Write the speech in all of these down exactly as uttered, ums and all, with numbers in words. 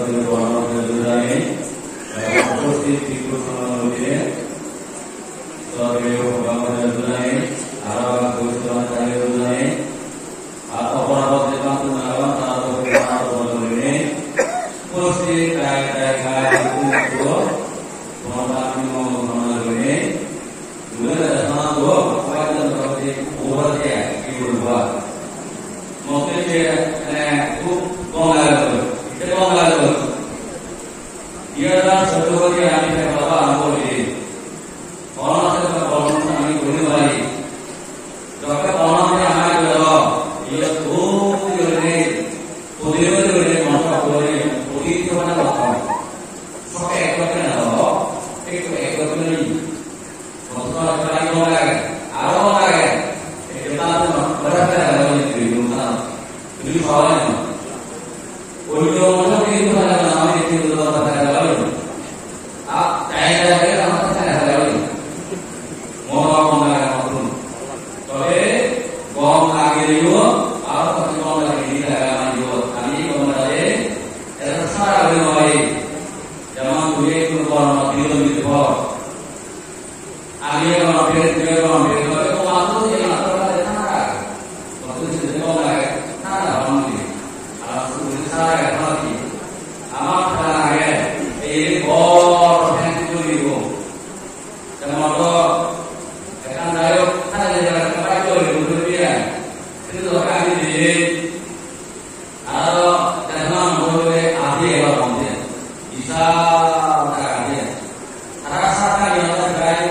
Bhagwan Buddho jai, bhagwan Buddho jai, sodriyo Bhagwan Buddho jai, aro Bhagwan Buddho jai, aro opor opor je bhante agon, tara to bhagwan Buddho jai, uposthit jai, jai, jai, bhagwan Buddho jai, Dole dole sana do, koi jon motamuti over dia, ki bolbo ar. Motte je, mane, khub gom lagelo, ete gom lagelo. Iya da sotto kori ami te baba ambo di. Corona se to corona ami gori mari. Jokke corona se ami gori, iya khub gori, khub gori, khub gori, khub gori, khub gori. Sokke ekko ekko na do, ekko ekko ekko ni. Motor kali gom lage, aro gom lage. Ekko ta to motor kali gom lage, dui gun ta. Dui sawal ni. Oi to motor kali gom lage, ami kali gom lage. A, tai lage, ami tai lage. Motor gom lage, motor. Tobe gom lage yo, aro to gom lage, ni lage, ami yo, ami gom lage. Eta sara gom lage. Jemon tumi ekko gom lage, gom lage. Ami gom lage, tumi gom lage, tumi gom lage, tumi gom lage, tumi gom lage, tumi gom lage, tumi gom lage. Ar tumi sara gom lage. Amar sara lage, ei bor hen tumi gom. Te moto ekkan jai hok, thana jai hok, ekkan bike loi guri guri ai. Hintu dokke ami dile aro te thana moto loi aji elo bonde. Bisal jaga age. Tara sat jon age prai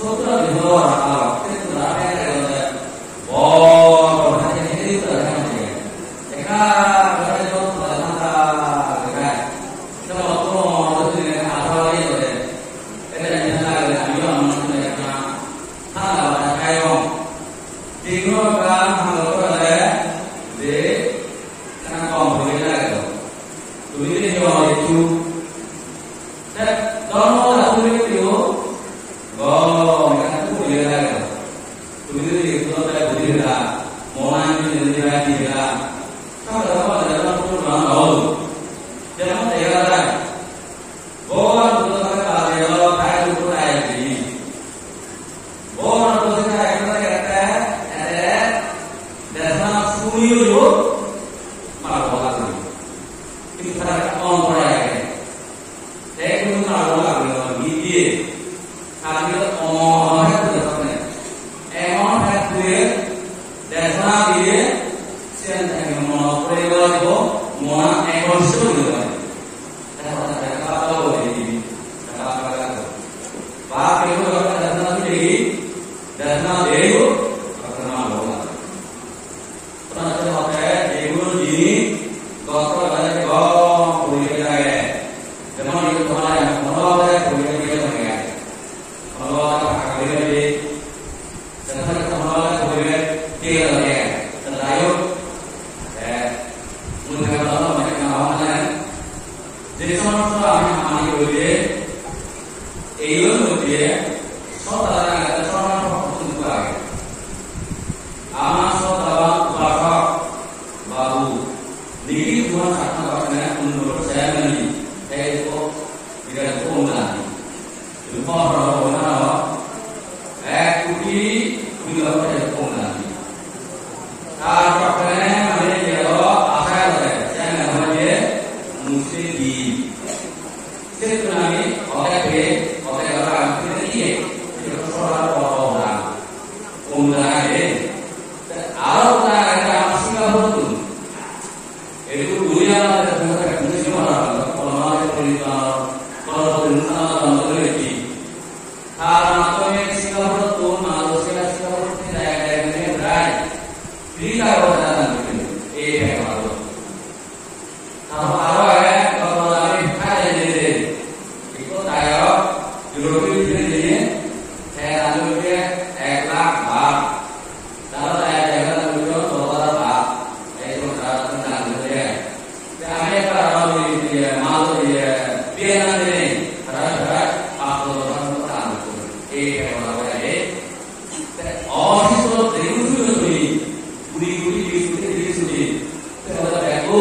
sottur jon aro, te thana prai age. Bor bor hajei hajei uttor hajei. Ekka guri jot pada thanda guri. Sebo to jodi aro iye gore. Ete jodi thanda guri ami o amon sune ekka thanda bata khai o. Tinno ekka thanda guri je ekka gom guri lage. Tumi jodi jot ekku. Te dhormo jaturi ekku gom ekka guri lage. Tumi jodi ekku dole bujhi pela, mona ami jodi rai di pela, sab dhoron bhante jemon purno hol. Jemon dega jai, Bhogoban Buddho songhe bade elo, tai Buddho tai ejini. Bhogoban Buddho songhe ekko theke ekko ete desona suniyo yo, maro bhogoban. Kintu tara ontore age. Te ekku maro bhogoban nidi. Karone omor omor hek puri thakne. Emon hek puri desona diye, siyan theke monot puri gelo, monan ekonisto guri gelo. Te hoda theke bhab guri dibi, bhab guri dibi. Bhab guri desona diye, desona diye, bhab guri dibi. Tara hotte egun jinis gosto gele gom guri lage. Jemon idu tomare hono bhabe guri guri lage. Hono bhabe guri guri. Jemon hono bhabe guri guri lage. Jai hok, eh, mui hono bhabe guri lage. Je somosto ami hamani guri, ei moddhe sob dara age, sob dara age. Ama sob dara upasok babu, niki tuhan sakna bakna undur saya mani, ei ko, tidak ko undan. Rupa pernah benar, ek kuti, tidak ada ko undan. Tar pore mane jero asha age, siyan age Muslim di. Siyan ami oke pe, oke ora ami pe iye. Itu soal orang. Umrah age. Aro ta age Singapore tu. Itu dunia ada tempat Muslim orang. Kalau mau cerita, kalau cerita orang tu itu. Tar mattome Singapore-tun, Malaysia, Singapore-tun jai jai guri berai. Free-t aro jana jai guri. Ei bek aro. Tar aro age, gotto ami thai jai jai. Ikko tayok, European Union-e, te aro ek lakh baht. Tara tara tara tara tara tara tara. Ei to tara tara tara tara. Te ami ekka aro oi, iye, mal, iye, biye na dine, tara tara paso tara tara. Ei ekka aro oi. Te oboshito degu sujo tumi, kuri kuri, bis kuri, bis kuri. Te oda bego,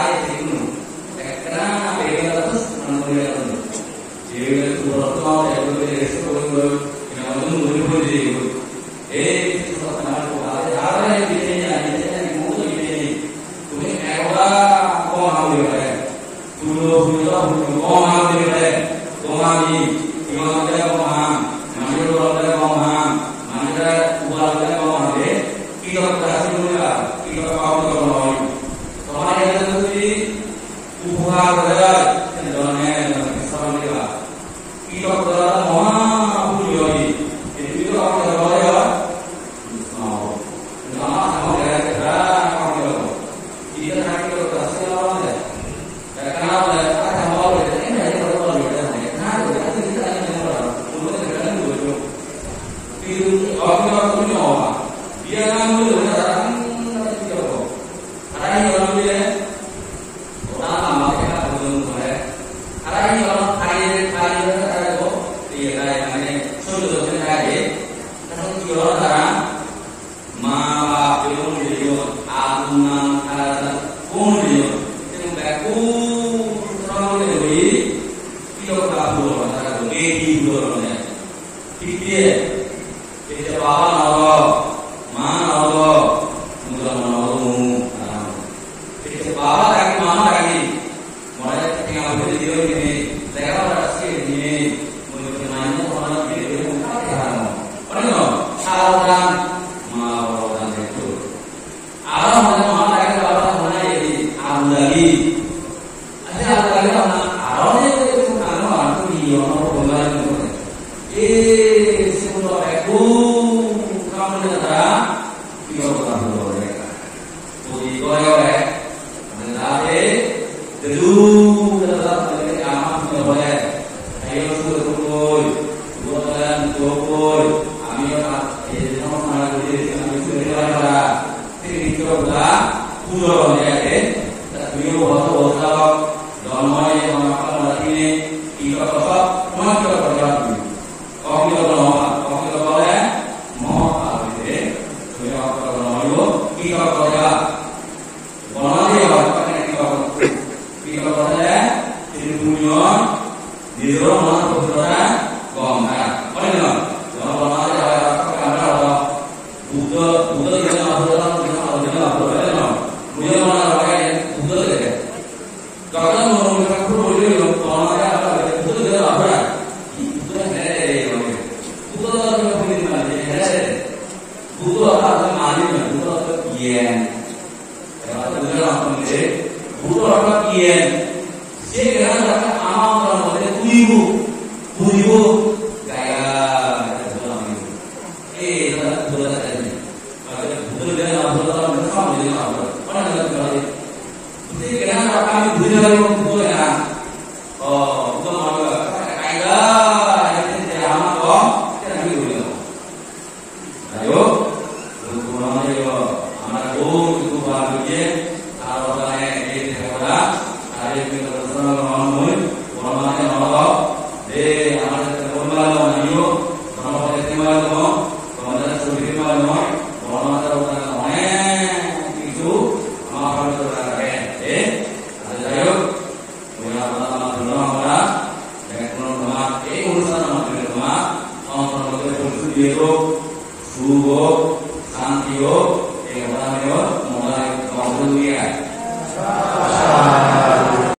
hai, sigun ekkena bebe da tus manu ya. Bebe da tu boro to ya, bebe da resto ko ko ya, manu manu ko je. Ei, Jisu Satana ko ade, ade, bebe da, bebe da, mo to bebe da. Tumi ekbar ko ham de. Pujo, pujo, pujo, gom ham dibe, gom ham di, iman dibe gom ham, manjor dibe gom ham, manjor upar dibe gom ham de, kito kasi dibe, kito pabu dibe gom ham. Tomar ete jodi upokar gore, jone jone bisram diba. Kito dibe moha pujo di, itu itu apa dibe? Sama, sama dibe, apa dibe? Kita nak kito kasi dibe. Ei hi bujo nonde? Thik diye? Ecche baba no obo, ma no obo, mui jonmo no obo, mui. Ecche baba dagi, ma dagi, more tenga poije diye hini, lega pora sikke hini, mui ecche mane hona diye hini, mui kate hano. Ore no, sara dan, ma baba dan dekho. Aro mane ma dagi, baba dan mane ei agun dagi. Acha, agun dagi na, aro je je kun ano aro tu iyo no ko la ni ko. E se ko to e ko kam ne da, iyo ko ta ko le ka. To di ko yo e, ne da de, de du, de da de ama ko le. Ayo su ko ko, ko da ko ko, ami yo na, e no na ko de, ami su de la. Tini kitokkora pujo gom age, ta tumiyo boso boso, dhormo ye dhormo kala mara tini kitokko sob, mon kitokko jab tumi. Okitokko no, okitokko le, mo age, tumi okitokko no yo, kitokko jab. Bono ye ba, kitokko. Kitokko le, tini punyo, nijor mon pobitrota, gom thai. Oi no, jono bono ye ba, kitokko jab. Buddho, Buddho dile na Buddho, Buddho dile na Buddho, dile na. Buddho mana raga, Buddho dile. Doctor Monomoy Thakur bolile, Buddho dile na Buddho. Buddho hele, Buddho dile na Buddho, hele. Buddho ata mani na, Buddho ata gyan. Ebar Buddho dile na Buddho, Buddho ata gyan. Se gyan ata ama ata mane tuibo, bujibo, gaya, Buddho dile. Ei, tara buddho dile tara ni. Tara buddho dile na buddho dile na buddho dile. Onek dile tara ni. Buddho dile na tara ni buddho dile na buddho dile na. Oh, buddho dile na buddho dile. Ayo, buddho dile na. Ayo, buddho dile na. Amar buddho dile na. Aro tara ni, ei dile na. Are buddho dile na, buddho dile na. De, amar buddho dile na. Ayo, buddho dile na. Tomare suri mano, boro mata uta onek kichu ama pabitro age, eh? Ate jai hok, mui apara ama dhormo amra, bekkun tomar, ei onusthan ama dhormo tomar, ontor moddhe porichoi diye hok, suk hok, shanti hok, ei bhola mile, mongol hok, mongol hok.